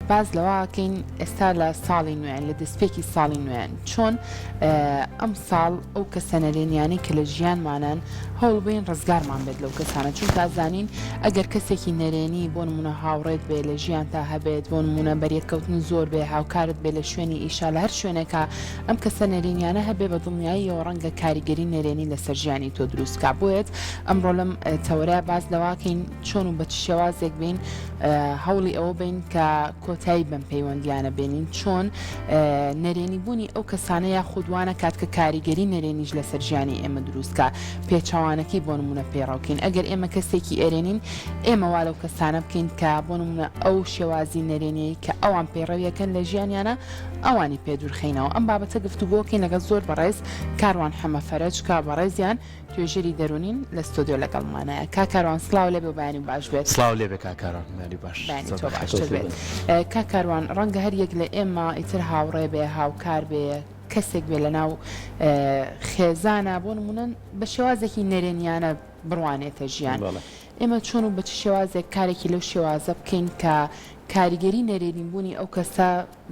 باس لەوە ئەکەین ئێستا لە ساڵی نوێن لە دەستپێکی ساڵی نوێن چۆن ئەم ساڵ ئەو کەسە نەرێنیانەی کە لە ژیانمانن هەوڵ بین ڕزگارمان بێت لەو کەسانە چونکە ئەزانین ئەگەر کەسێکی نەرێنی بۆ نمونە هاوڕێت بێ لە ژیانتا هەبێت بۆ نمونە بەریەککەوتن زۆر بێ هاوکارت بێ لە شوێنی ئیشا لە هەر شوێنێکا ئەم کەسە نەرێنیانە هەبێ بە دڵنیاییەوە ڕەنگە کاریگەری نەرێنی لەسەر ژیانی تۆ دروست بکا بۆیەت ئەمڕۆ لەم تەوەرە باس لەوەکەین چۆن و بە چ شێوازێک بین هەوڵی ئەوە بین کە کۆتایی بەم پەیوەندیانە بێنین چۆن نەرێنی بوونی ئەو کەسانە یاخود وا نەکات کە کاریگەری نەرێنیش لەسەر ژیانی ئێمە دروست کا پێچەوانەکەی بۆ نمونە پەیڕەوکەین ئەگەر ئێمە کەسێکی ئەرێنین ئێمە وا لەو کەسانە بکەین کە بۆ نمونە ئەو شێوازی نەرێنیەی کە ئەوان پەیڕەویەکەن لە ژیانیانە ئەوانی پێ دوورخەینەوە ئەم بابەتە گفتوگۆکەین لەگەڵ زۆر بەڕێز کاروان حەمە فەرەج کە بەڕێزیان توێژەری دەروونین لە ستۆدیۆ لەگەڵمانایە. کاک کاروان سڵاو لێبێ و بەیانی باش بێت. سڵاو لێبێ کاک کاروان بەیانی باش. بەیانی تۆ باشتر بێت. کاک کاروان ڕەنگە هەر یەک لە ئێمە ئیتر هاوڕێ بێ هاوکار بێ کەسێک بێ لەناو خێزانا بۆ نموونە بە شێوازێکی نەرێنیانە بڕوانێتە ژیان ئێمە چۆن و بە چ شێوازێک کارێکی لەو شێوازە بکەین کە کاریگەری نەرێنی بوونی ئەو کەسە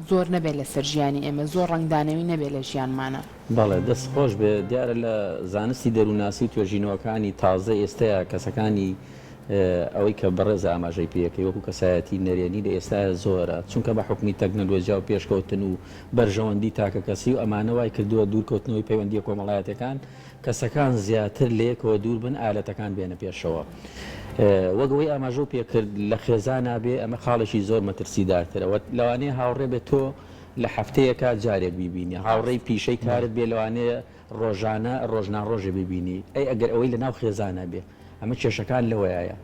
زۆر نەبێت لەسەر ژیانی ئێمە، زۆر ڕەنگدانەوی نەبێت لە ژیانمانا. بەڵێ دەست خۆش بێ، دیارە لە زانستی دەروونناسی و توێژینەوەکانی تازەی ئێستەیا کەسەکانی ئەوەی کە بەڕێز ئاماژەی پێ ئەکەی وەکو کەسایەتی نەرێنی لە ئێستایا زۆرە چونکە بە حوکمی تەکنەلۆجیا و پێشکەوتن و بەرژەوەندی تاکەکەسی و ئەمانە وای کردووە دوورکەوتنەوەی پەیوەندییە کۆمەڵایەتیەکان کەسەکان زیاتر لەیەکەوە دوور بن ئالەتەکان بێنە پێشەوە وەک ئەوەی ئاماژەو پێکرد لە خێزانا بێ ئەمە خاڵێکی زۆر مەترسیدارترە وە لەوانەیە هاوڕێ بێت تۆ لە هەفتەیەکا جارێک بیبینی هاوڕێی پیشەی کارت بێ لەوانەیە ڕۆژانە ڕۆژ نا ڕۆژێ ببینی ئەی ئەگەر ئەوەی لەناو خێزانا بێ ئەمە کێشەکان لەوەیایە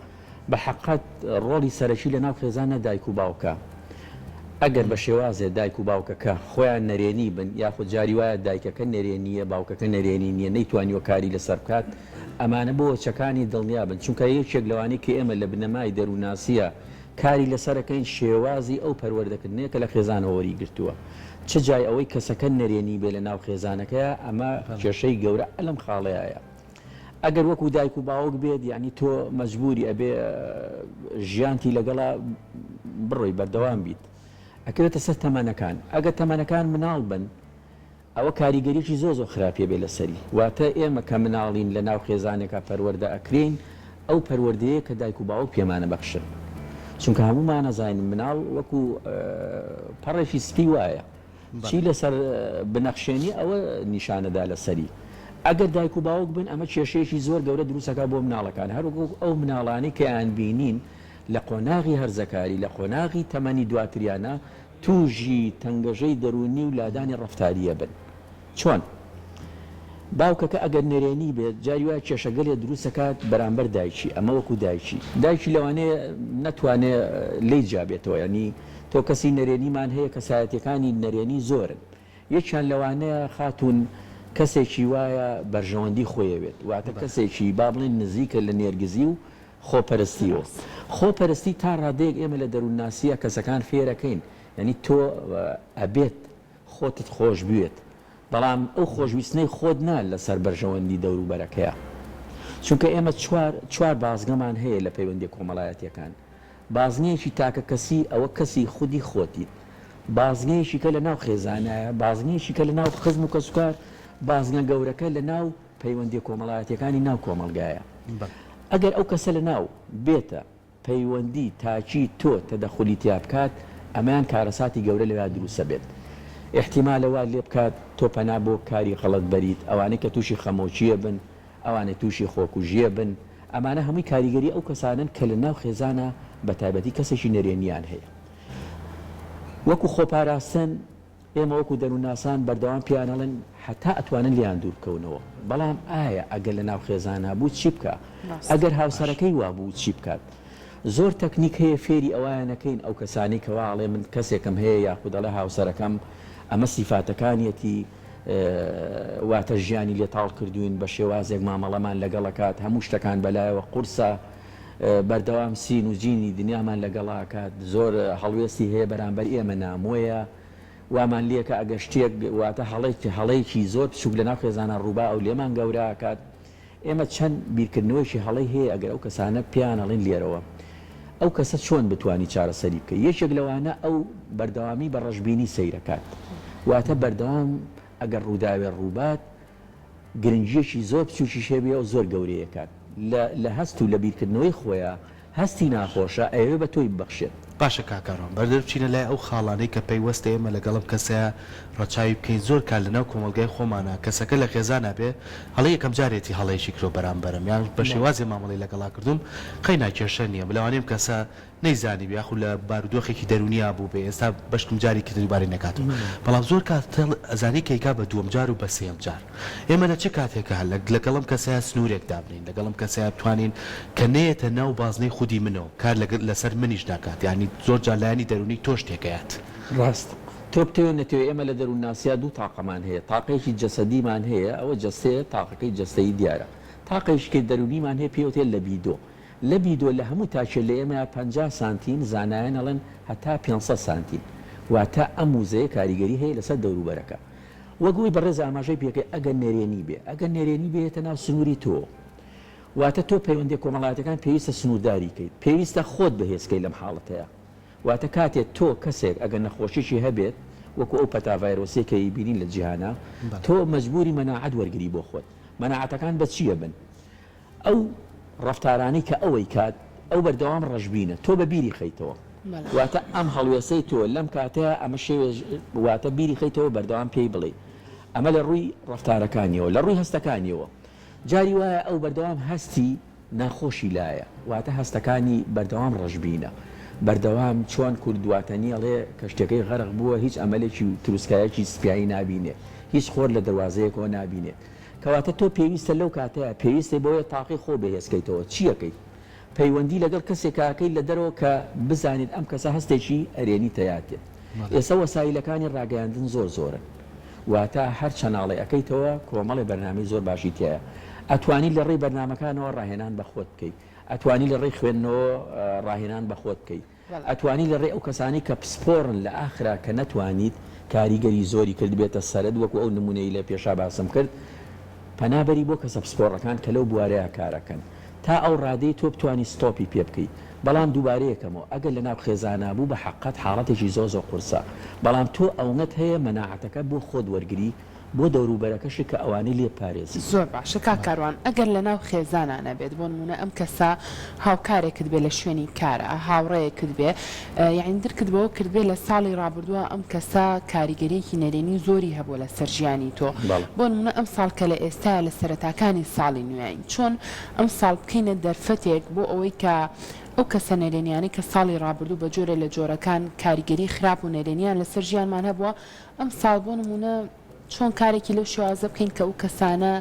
بە حەقەت ڕۆڵی سەرەکی لە ناو خێزانە دایک و باوکە ئەگەر بە شێوازێ دایک و باوکەکە خۆیان نەرێنی بن یاخود جاری وایە دایکەکە نەرێنیە باوکەکە نەرێنی نیە نەیتوانیوە کاری لەسەر بکات ئەمانە بۆ وەچەکانی دڵنیا بن چونکە یەکێک لەوانەی کە ئێمە لە بنەمای دەروونناسیە کاری لەسەرەکەین شێوازی ئەو پەروەردەکردنەیە کە لە خێزانەوە وەریگرتووە چ جای ئەوەی کەسەکە نەرێنی بێ لە ناو خێزانەکەیا ئەمە کێشەی گەورە لەم خاڵەیایە. ئەگەر وەکو دایک و باوک بێت یانی تۆ مەجبوری ئەبێ ژیانتی لەگەڵا بڕۆی بەردەوام بیت ئەکەوێتە سەر تەمەنەکان ئەگەر تەمەنەکان مناڵ بن ئەوە کاریگەریی زۆر زۆر خراپیە بێ لەسەری واتە ئێمە کە مناڵین لە ناو خێزانێکا پەروەردە ئەکرێین ئەو پەروەردەیە کە دایک و باوک پێمانە بەخشن چونکە هەموومان ئەزانین مناڵ وەکو پەڕێکی سپی وایە چی لەسەر بنەخشێنی ئەوە نیشانەدا لەسەری. ئەگەر دایک و باوک بن ئەمە کێشەیەکی زۆر گەورە دروستەکات بۆ مناڵەکان هەروەک ئەو مناڵانەی کە ئەیانبینین لە قۆناغی هەرزەکاری لە قۆناغی تەمەنی دواتریانا توژی تەنگەژەی دەروونی و لادانی ڕەفتاریە بن. چۆن؟ باوکەکە ئەگەر نەرێنی بێت جاری وایە کێشەگەلێ دروست ئەکات بەرامبەر دایکی ئەمە وەکو دایکی دایکی لەوانەیە نەتوانێ لێی جیا بێتەوە یانی تۆ کەسی نەرێنیمان هەیە کەسایەتیەکانی نەرێنی زۆرن یەکیان لەوانەیە خاتوون کەسێکی وایە بەرژەوەندی خۆی ئەوێت واتە کەسێکی با بڵێین نزیکە لە نێرگزی و خۆپەرستیەوە خۆپەرستی تا ڕادەیەک ئێمە لە دەروونناسیە کەسەکان فێرەکەین یانی تۆ ئەبێت خۆتت خۆش بوێت بەڵام ئەو خۆشویستنەی خۆت نا لەسەر بەرژەوەندی دەوروبەرەکەیە چونکە ئێمە چوار چوار بازگەمان هەیە لە پەیوەندیە کۆمەڵایەتیەکان بازنەیەکی تاکە کەسی ئەوە کەسی خودی خۆتیت بازنەیەکی کە لەناو خێزانایە بازنەیەکی کە لەناو خزم و کەسوکار بازنە گەورەکە لەناو پەیوەندیە کۆمەڵایەتیەکانی ناو کۆمەڵگایە ئەگەر ئەو کەسە لەناو بێتە پەیوەندی تاکی تۆ تەدەخولی تیا بکات ئەمەیان کارەساتی گەورە لەویا دروسە بێت ئیحتیمالە وات لێ بکات تۆ پەنا بۆ کاری غەڵەت بەریت ئەوانەی کە توشی خەمۆکیە بن ئەوانەی توشی خۆکوژیە بن ئەمانە هەمووی کاریگەری ئەو کەسانەن کە لە ناو خێزانا بە تایبەتی کەسێکی نەرێنیان هەیە وەکو خۆپاراستن ئێمە وەکو دەروونناسان بەردەوام پێیان ئەڵێن هەتا ئەتوانن لێیان دوور بکەونەوە، بەڵام ئایا ئەگەر لەناو خێزانا بوو چی بکا؟ ئەگەر هاوسەرەکەی وابوو چی بکات؟ زۆر تەکنیک هەیە فێری ئەوایان ئەکەین ئەو کەسانەی کەوا ئەڵێ من کەسێکم هەیە یاخود ئەڵێ هاوسەرەکەم ئەمە سیفاتەکانیەتی واتە ژیانی لێ تاڵ کردووین بە شێوازێک مامەڵەمان لەگەڵ ئەکات هەموو شتەکان بەلایەوە قورسە بەردەوام سین و جینی دنیامان لەگەڵا ئەکات زۆر هەڵوێستی هەیە بەرامبەر ئێمە نامۆیە وامان لێکە ئەگەر شتێک واتە هەڵێکی هەڵەیەکی زۆر بچوک لەناو خێزانا ڕووبا ئەو لێمان گەورە ئەکات ئێمە چەند بیرکردنەوەیەکی هەڵەی هەیە ئەگەر ئەو کەسانە پێیان ئەڵێن لێرەوە. ئەو کەسە چۆن بتوانی چارەسەری بکەی؟ یەکێک لەوانە ئەو بەردەوامی بە ڕەشبینی سەیرەکات. واتە بەردەوام ئەگەر ڕووداوێ ڕووبات گرنگیەکی زۆر بچوکیش هەبێ ئەو زۆر گەورەیەکات. لە لە هەست و لە بیرکردنەوەی خۆیا هەستی ناخۆشە ئەیەوێ بە تۆی ببەخشێت. باشە کاک ئارام بەردەر بچینە لای ئەو خاڵانەی کە پەیوەستە ئێمە لەگەڵ ئەم کەسەیا ڕەچاوی بکەین زۆر کار لەناو کۆمەڵگای خۆمانا کەسەکە لە خێزانا بێ ئەڵێ یەکەم جارێتی هەڵەیەکی کردوە بەرامبەرم یان بە شێوازێ مامەڵەی لەگەڵا کردوم قەینا کێشە نیە لەوانەیە ئەم کەسە نەیزانیبێ یاخود لە بارودۆخێکی دەرونیا بوبێ ئێستا بەشکم جارێکی تر دوبارەی نەکاتەوە بەڵام زۆر کات ئەزانی کە ئەیکا بە دووەم جار و بە سێیەم جار ئێمە لە چ کاتێکا لەگەڵ ئەم کەسەیا سنوورێک دابنێین، لەگەڵ ئەم کەسەیا بتوانین کە نەیەتە ناو بازنەی خودی منەوە، کار لەسەر منیش ناکات، یانی زۆر جار لایەنی دەروونی تۆش تێکەیات. ڕاستە. تۆ بتەوێ نەتەوێ ئێمە لە دەروونناسیا دوو تاقەمان هەیە، تاقەیەکی جەسەدیمان هەیە، ئەوە جەستەیە، تاقەکەی جەستەیی دیارە. تاقێکی دەروونیمان هەیە پێی وترێت لەبیدۆ. لەبیدۆ لە هەموو تاکێ لە ئێمەیا 50 سانتیم، زانایان ئەڵێن هەتا 500 سانتیم. واتە ئەم وزەیە کاریگەری هەیە لەسەر دەوروبەرەکە. وەک ئەوەی بەڕێز ئاماژەی پێکرد ئەگەر نەرێنی بێ، ئەگەر نەرێنی بێ یەتە ناو سنووری تۆ. واتە تۆ پەیوەندیە کۆمەڵایەتیەکان پێویستە سنوورداری کەیت، پێویستە خۆت بەهێز کەی لەم حاڵەتەیا. واتە کاتێ تۆ کەسێک ئەگەر نەخۆشیەکی هەبێت وەکو ئەو پەتا ڤایرۆسیە کە ئەیبینین لە جیهانا، تۆ مەجبوری مەناعەت وەرگری بۆ خۆت. مەناعەتەکان بە چیە بن؟ ئەو ڕەفتارانەی کە ئەو ئەیکات ئەو بەردەوام ڕەشبینە تۆ بە بیری خەیتەوە واتە ئەم هەڵوێستەی تۆ لەم کاتەیا ئەمە شێوێ واتە بیری خەیتەوە بەردەوام پێی بڵێی ئەمە لە ڕووی ڕەفتارەکانیەوە لە ڕووی هەستەکانیەوە جاری وایە ئەو بەردەوام هەستی ناخۆشی لایە واتە هەستەکانی بەردەوام ڕەشبینە بەردەوام چۆن کورد واتەنی ئەڵێ کەشتیەکەی غەرق بووە هیچ ئەمەلێکی و تروسکایەکی سپیایی نابینێ هیچ خۆر لە دەروازەیەکەوە نابینێت کەواتە تۆ پێویستە لەو کاتەیا پێویستە بۆیە تاقی خۆ بەهێز کەیتەوە چی ئەکەیت پەیوەندی لەگەڵ کەسێکا ئەکەیت لە دەرەوە کە بزانیت ئەم کەسە هەستێکی ئەرێنی تیا دێت ئێستا وەسایلەکانی ڕاگەیاندن زۆر زۆرن واتە هەر channel ێ ئەکەیتەوە کۆمەڵێ بەرنامەی زۆر باشی تیایە ئەتوانی لە ڕێی بەرنامەکانەوە ڕاهێنان بە خۆت بکەیت ئەتوانی لە ڕێی خوێندنەوە ڕاهێنان بە خۆت بکەیت ئەتوانی لە ڕێی ئەو کەسانەی کە پسپۆڕن لە ئاخرا کە نەتوانیت کاریگەری زۆری کردبێتە سەرت وەکو ئەو نمونەی لە پێشا باسم کرد پەنا بەری بۆ کەسە پسپۆڕەکان کە لەو بوارەیا کارەکەن تا ئەو ڕادەی تۆ بتوانی ستۆپی پێ بکەی بەڵام دووبارەیەکەمەوە ئەگەر لە ناو خێزانا بوو بە حەققەت حاڵەتێکی زۆر زۆر قورسە بەڵام تۆ ئەونەت هەیە مەناعەتەکە بۆ خۆت وەرگری بۆ دەوروبەرەکەشت کە ئەوانەی لێ بپارێزی. زۆر باشە کاک کاروان ئەگەر لەناو خێزانا نەبێت بۆ نمونە ئەم کەسە هاوکارێکت بێ لە شوێنی کارا هاوڕێیەکت بێ یانی درکت بەوە کردبێ لە ساڵی ڕابردووە ئەم کەسە کاریگەریەکی نەرێنی زۆری هەبووە لەسەر ژیانی تۆ بۆ نمونە ئەم ساڵ کە لە ئێستایا لە سەرەتاکانی ساڵی نوێین چۆن ئەم ساڵ بکەینە دەرفەتێک بۆ ئەوەی کە ئەو کەسە نەرێنیانەی کە ساڵی ڕابردوو بە جۆرێ لە جۆرەکان کاریگەری خراپ و نەرێنیان لەسەر ژیانمان هەبووە ئەمساڵ بۆ نموونە چۆن کارێکی لەو شێوازە بکەین کە ئەو کەسانە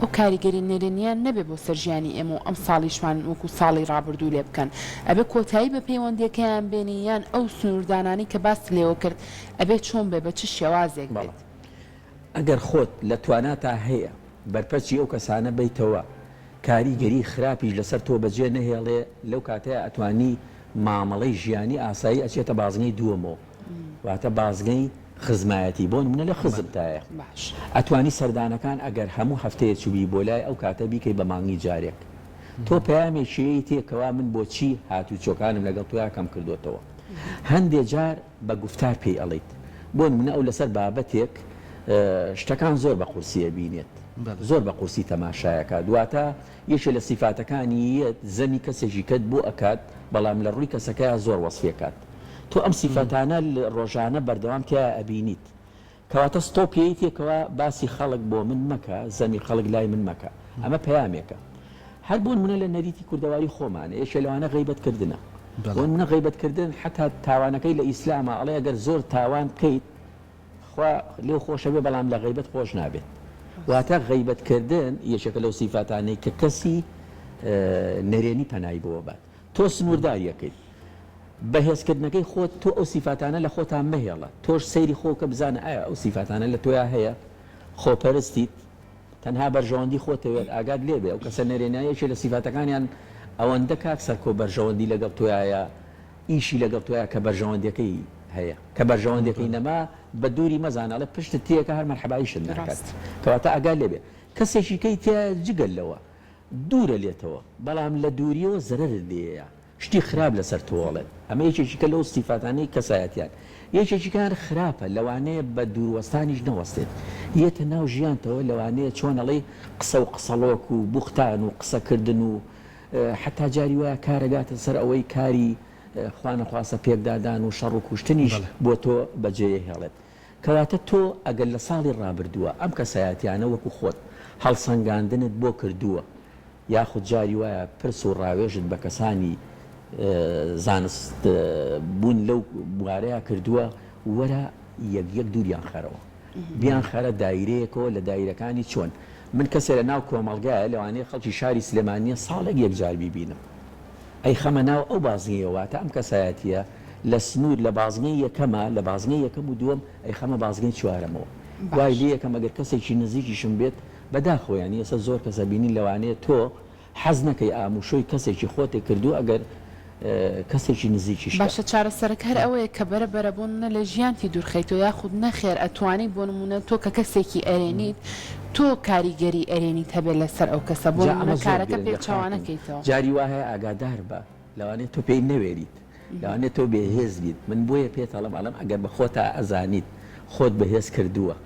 ئەو کاریگەری نەرێنیان نەبێ بۆ سەر ژیانی ئێمە و ئەمساڵیشمان وەکو ساڵی ڕابردوو لێ بکەن ئەبێ کۆتایی بە پەیوەندیەکەیان بێنی یان ئەو سنووردانانەی کە باست لێوە کرد ئەبێ چۆن بێ بە چ شێوازێک بەڵێ بێت؟ ئەگەر خۆت لە تواناتا هەیە بەرپەرچی ئەو کەسانە بەیتەوە کاریگەری خراپیش لەسەر تۆ بەجێ نەهێڵێ لەو کاتەیا ئەتوانی مامەڵەی ژیانی ئاسایی ئەچێتە بازنەی دووەمەوە واتە بازنەی خزمایەتی بۆ نمونە لە خزمتایە ئەتوانی سەردانەکان ئەگەر هەموو هەفتەیە چوبی بۆ لای ئەو کاتە بیکەی بە مانگی جارێک تۆ پەیامێکی یەیتێ کەوا من بۆچی هاتوچۆکانم لەگەڵ تۆیا کەم کردۆتەوە هەندێ جار بە گوفتار پێی ئەڵێیت بۆ نمونە ئەو لەسەر بابەتێک شتەکان زۆر بە قورسی ئەبینێت زۆر بە قورسی تەماشایەکات واتە یەکێ لە سیفاتەکانی یەت زەمی کەسێکی کەت بۆ ئەکات بەڵام لە ڕووی کەسەکەیا زۆر وەسفی ئەکات تۆ ئەم سیفەتانە ڕۆژانە بەردەوام تیایا ئەبینیت کەواتە ستۆپ یەیتێ کەوا باسی خەڵک بۆ من مەکە زەمی خەڵک لای من مەکە ئەمە پەیامێکە هەر بۆ نمونە لە نەریتی کوردەواری خۆمانە یەکێ لەوانە غەیبەت کردنە بۆ نمونە غەیبەت کردن حەتا تاوانەکەی لە ئیسلاما ئەڵێ ئەگەر زۆر تاوان بکەیت خوا لێو خۆشەبێ بەڵام لە غەیبەت خۆش نابێت واتە غەیبەت کردن یەکێکە لەو سیفاتانەی کە کەسی نەرێنی پەنای بۆ بات تۆ سنوورداری ئەکەیت بەهێزکردنەکەی خۆت تۆ ئەو سیفاتانە لە خۆتا مەهێڵە تۆش سەیری خۆ بکە بزانە ئایا ئەو سیفاتانە لە تۆیا هەیە خۆپەرستیت تەنها بەرژەوەندی خۆتەوێت ئاگات لێ بێ ئەو کەسە نەرێنە یەکێ لە سیفاتەکانیان ئەوەندە کاک سەرکۆ بەرژەوەندی لەگەڵ تۆیایە ئیشی لەگەڵ تۆیا کە بەرژەوەندیەکەی هەیە کە بەرژەوەندیەکەی نەما بە دووری مەزانە ئەڵێ پشتت تێکە هەر مەرحەبایشت ناکات کەواتە ئاگات لێ بێ کەسێکی کەی تیایە جگە لەوە دوورە لێتەوە بەڵام لە دووریەوە زەرەرت لێیە. شتی خراپ لەسەر تۆ ئەڵێت ئەمە یەکێکیکە لەو سیفاتانەی کەسایەتیان یەکێکیکان خراپە لەوانەیە بە دووروەستانیش نەوەستێت یەتە ناو ژیانتەوە لەوانەیە چۆن ئەڵێی قسە و قسەڵۆک و بوختان و قسەکردن و حەتا جاری وایە کارەگاتە سەر ئەوەی کاری خوانەخواستە پێکدادان و شەڕ و کوشتنیش بۆ تۆ بەجێیەهێڵێت. کەواتە تۆ ئەگەر لە ساڵی ڕابردووە ئەم کەسایەتیانە وەکو خۆت هەڵسەنگاندنت بۆ کردووە یاخود جاری وایە پرس و ڕاوێژت بە کەسانی زانست بوون لەو بوارەیا کردووە وەرە یەک یەک دووریان خەرەوە بیانخەرە دایرەیەکەوە لە دایرەکانی چۆن من کەسێ لە ناو کۆمەڵگایە لەوانەیە خەڵکی شاری سلێمانیە ساڵێک یەک جار بیبینم ئەیخەمە ناو ئەو بازنەیەوە واتە ئەم کەسایەتیە لە سنوور لە بازنەی یەکەمە لە بازنەی یەکەم و دووەم ئەیخەمە بازنەی چوارەمەوە وای لێ یەکەم ئەگەر کەسێکی نزیکیشم بێت بەداخەوە یانی ئێستا زۆر کەس ئەبینین لەوانەیە تۆ حەز نەکەی ئاموشۆی کەسێکی خۆتێ کردووە ئەگەر کەسێکی نزیکیشتە. باشە چارەسەرەکە هەر ئەوەیە کە بەرە بەرە بۆ نمونە لە ژیانتی دوورخەیتەوە یاخود نەخێر ئەتوانی بۆ نمونە تۆ کە کەسێکی ئەرێنیت تۆ کاریگەری ئەرێنیت هەبێت لەسەر ئەو کەسە بۆ جا نمونە ئەمە زۆر کارەکە گرنگە پێچەوانە خاتوون کەیتەوە. جاری وا هەیە ئاگادار بە لەوانەیە تۆ پێی نەوێریت لەوانەیە تۆ بێ هێز بیت من بۆیە پێت ئەڵێم ئەڵێم ئەگەر بە خۆتا ئەزانیت خۆت بەهێز کردووە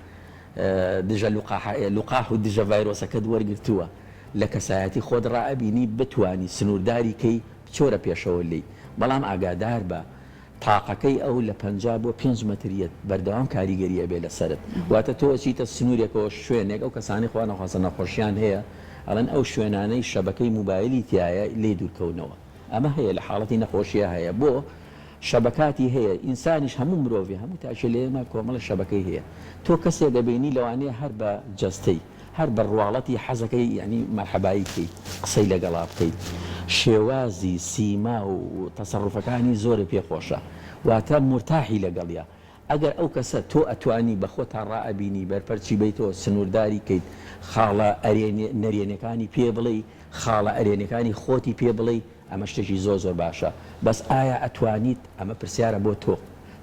دژە لوقاح لوقاح و دژە ڤایرۆسەکەت وەرگرتووە لە کەسایەتی خۆت ڕائەبینی بتوانی سنوورداری کەی بچۆرە پێشەوە لێی بەڵام ئاگادار بە تاقەکەی ئەو لە 50 بۆ پێنج مەتر یەت بەردەوام کاریگەری ئەبێ لەسەرت واتە تۆ ئەچیتە سنوورێکەوە شوێنێک ئەو کەسانەی خوا نەخواستە نەخۆشیان هەیە ئەڵێن ئەو شوێنانەی شەبەکەی موبایلی تیایە لێی دوورکەونەوە ئەمە هەیە لە حاڵەتی نەخۆشیا هەیە بۆ شەبەکاتی هەیە ئینسانیش هەموو مرۆڤێ هەموو تاکێ لە ئێمە کۆمەڵێ شەبەکەی هەیە تۆ کەسێک ئەبینی لەوانەیە هەر بە جەستەی هەر بە ڕواڵەتی حەزەکەی یانی مەرحەبایی بکەی قسەی لەگەڵا بکەی شێوازی سیما و تەسەروفەکانی زۆرت پێ خۆشە واتە مورتاحی لەگەڵیا ئەگەر ئەو کەسە تۆ ئەتوانی بە خۆتا ڕائەبینی بەرپەرچی بەیتەوە سنورداری کەیت خاڵە ئەرێنی نەرێنیەکانی پێ بڵێی خاڵە ئەرێنیەکانی خۆتی پێ بڵێی ئەمە شتێکی زۆر زۆر باشە بەس ئایا ئەتوانیت ئەمە پرسیارە بۆ تۆ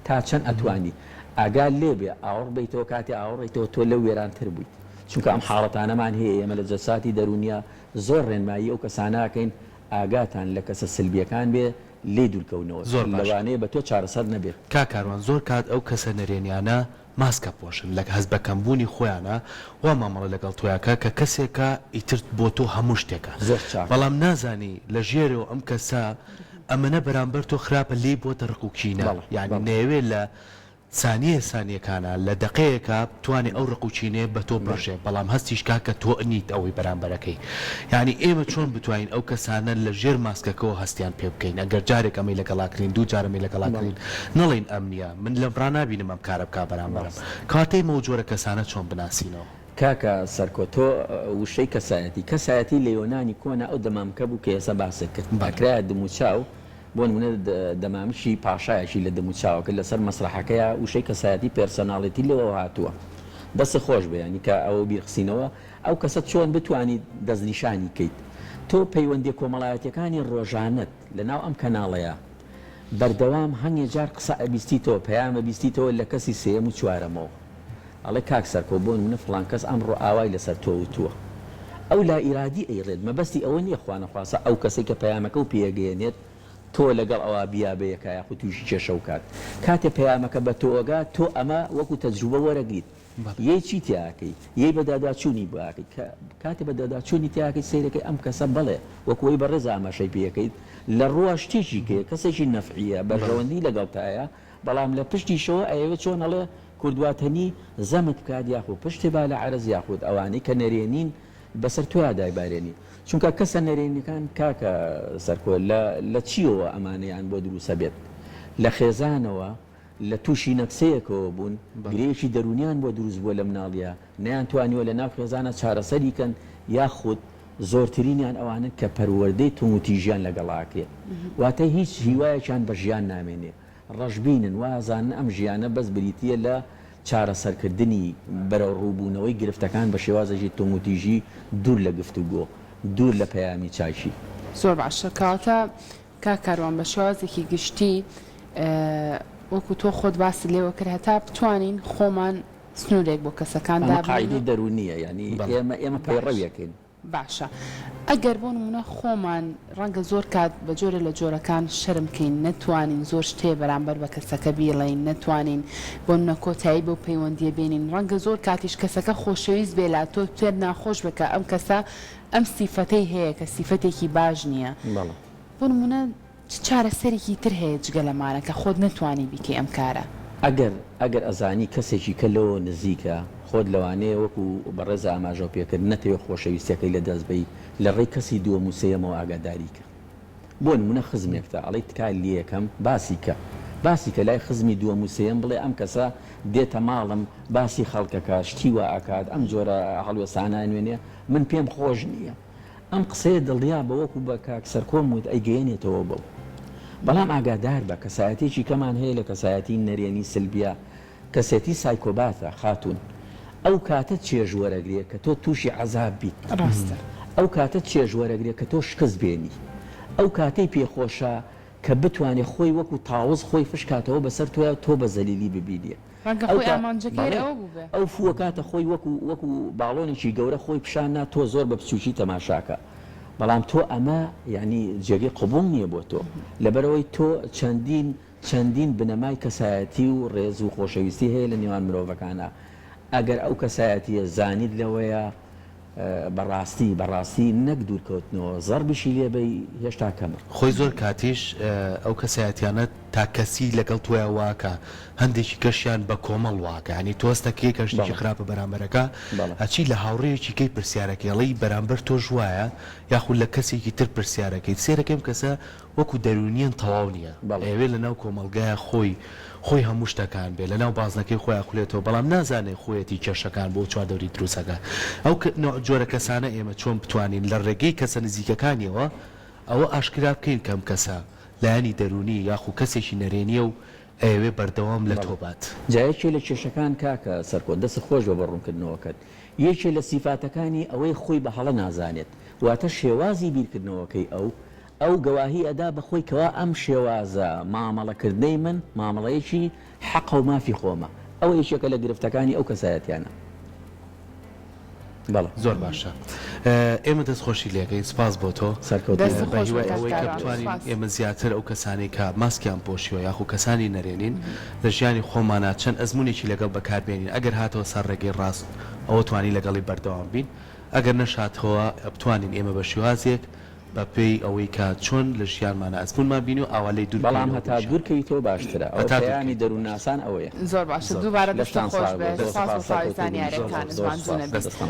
تا چەند ئەتوانی ئاگات لێ بێ ئاوڕ بەیتەوە کاتێ ئاوڕێیتەوە تۆ لەو وێرانتر بوویت چونکە ئەم حاڵەتانەمان هەیە ئێمە لە جەلساتی دەروونیا زۆر ڕێنمایی ئەو کەسانە ئەکەین ئاگاتان لە کەسە سلبیەکان بێ لێی دوورکەونەوە زۆر باشە. لەوانەیە بە تۆ چارەسەر نەبێت. کاک کاروان زۆر کات ئەو کەسە نەرێنیانە ماسک ئەپۆشن لە هەست بە کەم بوونی خۆیانە وا مامەڵە لەگەڵ تۆیا کە کە کەسێکە ئیتر بۆ تۆ هەموو شتێکە زۆر چاکە. بەڵام نازانی لە ژێرەوە ئەم کەسە ئەمەنە بەرامبەر تۆ خراپە لێی بۆتە ڕق و کینە بەڵێ یانی بەڵێ. نەیەوێ لە سانیە سانیەکانا لە دەقەیەکا بتوانێ ئەو ڕق و کینەیە بە تۆ بڕژێ بەڵام هەستیش کا کە تۆ نیت ئەوەی بەرامبەرەکەی یانی ئێمە چۆن بتوانین ئەو کەسانە لە ژێر ماسکەکەوە هەستیان پێ بکەین ئەگەر جارێک ئەمەی لەگەڵا کرین دوو جار ئەمەی لەگەڵا کرین نەڵێین ئەم نیە من لەم ڕانابینم ئەم کارە بکا بەرامبەرم کەواتە ئێمە ئەو جۆرە کەسانە چۆن بناسینەوە؟ کاکە سەرکۆ تۆ وشەی کەسایەتی کەسایەتی لە یۆنانی کۆنا ئەو دەمامکە بوو کە ئێستا باست کرد ئەکرایە دموچاو بۆ نمونە دەمامکی پاشایەکی لە دەموچاوەکە لەسەر مەسرەحەکەیا وشەی کەسایەتی personality لەوەوە هاتووە دەستت خۆش بێ یانی کە ئەوە بیرخستینەوە ئەو کەسە چۆن بتوانیت دەستنیشانی کەیت تۆ پەیوەندیە کۆمەڵایەتیەکانی ڕۆژانەت لەناو ئەم کەناڵەیا بەردەوام هەنگێ جار قسە ئەبیستیتەوە پەیام ئەبیستیتەوە لە کەسی سێیەم و چوارەمەوە ئەڵێ کاک سەرکۆ بۆ نمونە فڵان کەس ئەمڕۆ ئاوای لەسەر تۆ وتووە ئەو لائیرادی ئەیڵێت مەبەستی ئەوە نیە خوانەخواستە ئەو کەسەی کە پەیامەکەو پێئەگەیەنێت تۆ لەگەڵ ئەوا بیا بەیەکا یاخود توشی کێشەو کات کاتێ پەیامەکە بە تۆ ئەگات تۆ ئەمە وەکو تەجروبە وەرەگریت یەی چی تیا ئەکەی یەی بەداداچونی بۆ ئەکەی کە کاتێ بەداداچونی تیا ئەکەی سەیرەکەی ئەم کەسە بەڵێ وەکو ئەوەی بەڕێز ئاماژەی پێ ئەکەیت لە ڕووە شتێکی کەیە کەسێکی نەفعیە بەرژەوەندی لەگەڵتایە بەڵام لە پشتیشەوە ئەیەوێ چۆن ئەڵێ کوردواتەنی زەمت بکات یاخود پشتێ با لە عەرز یاخود ئەوانەی کە نەرێنین بەسەر تۆیا دایبارێنی چونکە کەسە نەرێنیەکان کاکە سەرکۆ لە لە چیەوە ئەمانەیان بۆ دروسە بێت لە خێزانەوە لە توشی نەکسەیەکەوە بوون گرێیەکی دەرونیان بۆ دروست بووە لە مناڵیا نەیان توانیوە لە ناو خێزانا چارەسەری کەن یاخود زۆرترینیان ئەوانەن کە پەروەردەی توندوتیژیان لەگەڵا ئەکرێت واتە هیچ هیوایەکیان بە ژیان نامێنێ ڕەشبینن وائەزانن ئەم ژیانە بەس بریتییە لە چارەسەرکردنی بەرەوڕووبوونەوەی گرفتەکان بە شێوازێکی توندوتیژی دوور لە گفتوگۆ دوور لە پەیامی چاکی. زۆر باشە کەواتە کاک کاروان بە شێوازێکی گشتی وەکو تۆ خۆت باست لێوە کرد هەتا بتوانین خۆمان سنوورێک بۆ کەسەکان ئەمە دابنێین قاعیدەی و دەروونییە یانی بەڵێ. ئێمە ئێمە باش. پەیڕەوی ئەکەین. باشە ئەگەر بۆ نمونە خۆمان ڕەنگە زۆر کات بە جۆرێ لە جۆرەکان شەرم کەین نەتوانین زۆر شت هەیە بەرامبەر بە کەسەکە بیڵێین نەتوانین بۆ نمونە کۆتایی بەو پەیوەندیە بێنین ڕەنگە زۆر کاتیش کەسەکە خۆشەویست بێ لا تۆ پێت ناخۆش بێ کە ئەم کەسە ئەم سیفەتەی هەیە کە سیفەتێکی باش نیە بۆ نمونە چ چارەسەرێکی تر هەیە جگە لەمانە کە خۆت نەتوانی بیکەی ئەم کارە؟ ئەگەر ئەگەر ئەزانی کەسێکی کە لەوە نزیکە خۆت لەوانەیە وەکو بەڕێز ئاماژەو پێکرد نەتەوێ خۆشەویستیەکەی لە دەست بەی لە ڕێی کەسی دووەم و سێیەمەوە ئاگاداری کە بۆ نمونە خزمێکتە ئەڵێی تکا لێکەم باسی کە باسی کە لای خزمی دووەم و سێیەم بڵێ ئەم کەسە دێتە ماڵم باسی خەڵکەکە شتی وا ئەکات ئەم جۆرە هەڵوێستانە ئەنوێنێ من پێم خۆش نیە ئەم قسەیە دڵنیابە وەکو بە کاک سەرکۆم وت ئەیگەیەنێتەوە بەو. بەڵام ئاگاداربە کەسایەتیەکی کەمان هەیە لە کەسایەتی نەرێنی سلبیە کەسێتی سایکۆباتە خاتوون ئەو کاتە چێژ وەرەگرێ کە تۆ توشی عەزاب بیت ڕاستە. ئەو کاتە چێژ وەرەگرێ کە تۆ شکست بێنی ئەو کاتەی پێ خۆشە کە بتوانێ خۆی وەکو تاوز خۆی فش کاتەوە بەسەر تۆیا و تۆ بە زەلیلی ببینێ. ڕەنگە ئەو خۆی کا ئامانجەکەی هەر بەڵێ ئەوە بووبێ. ئەو فووە کاتە خۆی وەکو وەکو باڵۆنێکی گەورە خۆی پیشان نا تۆ زۆر بە بچووکی تەماشاکە بەڵام تۆ ئەمە یانی جێگەی قبوڵ نییە بۆ تۆ لەبەرئەوەی تۆ چەندین چەندین بنەمای کەسایەتی و ڕێز و خۆشەویستی هەیە لە نێوان مرۆڤەکانا ئەگەر ئەو کەسایەتییە زانیت لەوەیە بەڕاستی بەڕاستی نەک دوورکەوتنەوە زەڕبیشی لێ بەی هێشتا کەمە. خۆی زۆر کاتیش ئەو کەسایەتیانە تاک کەسی لەگەڵ تۆیا واکا هەندێکی کەشیان بە کۆمەڵ واکا یانی تۆ هەست ئەکەی کە شتێکی بەڵێ خراپە بەرامبەرەکە بەڵێ. ئەچی لە هاوڕێیەکی کەی پرسیارەکەی ئەڵێی بەرامبەر تۆش وایە یاخود لە کەسێکی تر پرسیارەکەیت سەیرەکەی ئەم کەسە وەکو دەروونیەن تەواو نیە بەڵێ. ئەیەوێ لەناو کۆمەڵگایا خۆی خۆی هەموو شتەکان بێ لەناو بازنەکەی خۆیا خولێتەوە بەڵام نازانێ خۆیەتی کێشەکان بۆ چواردەوری دروست ئەکا ئەو نوع جۆرە کەسانە ئێمە چۆن بتوانین لە ڕێگەی کەسە نزیکەکانیەوە ئەوە ئاشکرا بکەین کە ئەم کەسە لایەنی دەروونی یاخو کەسێکی نەرێنیە و ئەیەوێ بەردەوام لە بەڵێ. تۆ بات. جا یەکێ لە کێشەکان کاکە سەرکۆ دەستت خۆش بێ بۆ ڕوونکردنەوەکەت یەکێ لە سیفاتەکانی ئەوەی خۆی بە هەڵە نازانێت واتە شێوازی بیرکردنەوەکەی ئەو ئەو گەواهی ئەدا بە خۆی کەوا ئەم شێوازە مامەڵە کردنەی من مامەڵەیەکی حەقە و مافی خۆمە. ئەوە یەکێکە لە گرفتەکانی ئەو کەسایەتیانە. بەڵێ. زۆر باشە ئێمە دەست خۆشی لێکەین سپاس بۆ تۆ. سەرکەوتوو دەست بن. خۆش بێ بەهیوای کاک ئەوەی کە کاروان بتوانین سپاس. ئێمە زیاتر ئەو کەسانەی کە ماسکیان پۆشیوە یاخو کەسانی نەرێنین لە ژیانی خۆمانا چەند ئەزمونێکی لەگەڵ بەکار بێنین ئەگەر هاتەوە سەر ڕێگەی ڕاست ئەوە توانی لەگەڵی بەردەوام بین ئەگەر نەشهاتەوە بتوانین ئێمە بە شێوازێک بە پێی ئەوەی کە چۆن لە ژیانمانا ئەزموونمان بینیوە ئاوا لێی دوور بەڵام بکەوینەوە هەتا بۆ ژیان. دوور کەویتەوە باشترە. ئەوە هەتا دوور پەیامی کەویتەوە باشترە. دەروونناسان ئەوەیە. زۆر باشە زۆر دووبارە باشە. دەستت لەشتان خۆش ساغ بێ بێ زۆر سپاس بۆ سوپاس تەواوی سەرکەوتوو بن زۆر زانیاریەکانت زۆر ماندوو سوپاس نەبیت. دەستتان.